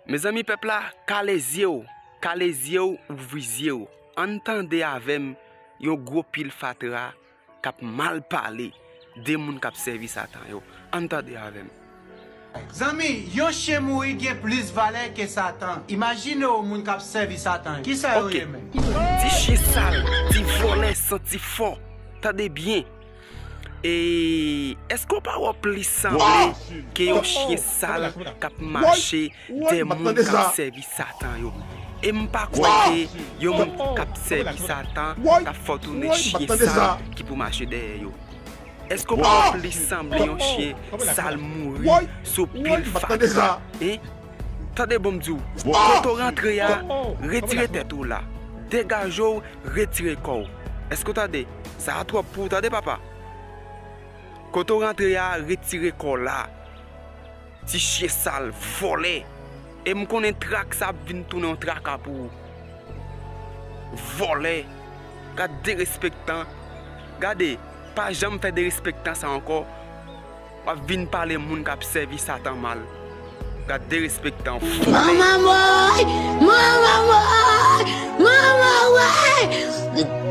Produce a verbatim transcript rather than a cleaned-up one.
Mezanmi, pèp la, kale zye w, kale zye w, ouvri zye w. Ann tande avè m yon gwo pil fatra k ap mal pale de moun k ap sèvi Satan yo. Ann tande avè m. Zanmi, yon chen mouri gen plis valè ke Satan. Imajine w moun k ap sèvi Satan yo. Kisa yo ye menm? Ti chen sal, ti vòlè santi fò. Tande byen. E èske w pa wè w plis sanble ke yon chen sal k ap mache dèyè moun k ap sèvi Satan yo? E m pa kwè ke yon moun k ap sèvi Satan t ap fè w tounen chen sal ki pou mache dèyè yo. Èske w pa wè w plis sanble yon chen sal mouri sou pil fatra? Hein? Tande bon m di w, kote w rantre a, retire tèt ou la. Degaje w, retire kò w. Èske w tande? Sa a twòp pou ou, tande papa. Kote w rantre a, retire kò w la. Ti chen sal, vòlè. E m konnen trak sa ap vin tounen yon traka pou ou. Vòlè. Gad derespektan. Gade, pa janm fè derespektan sa ankò. W ap vin pale moun k ap sèvi Satan mal. Gad derespektan, vòlè. Manman mwen! Manman mwen! Manman mwen!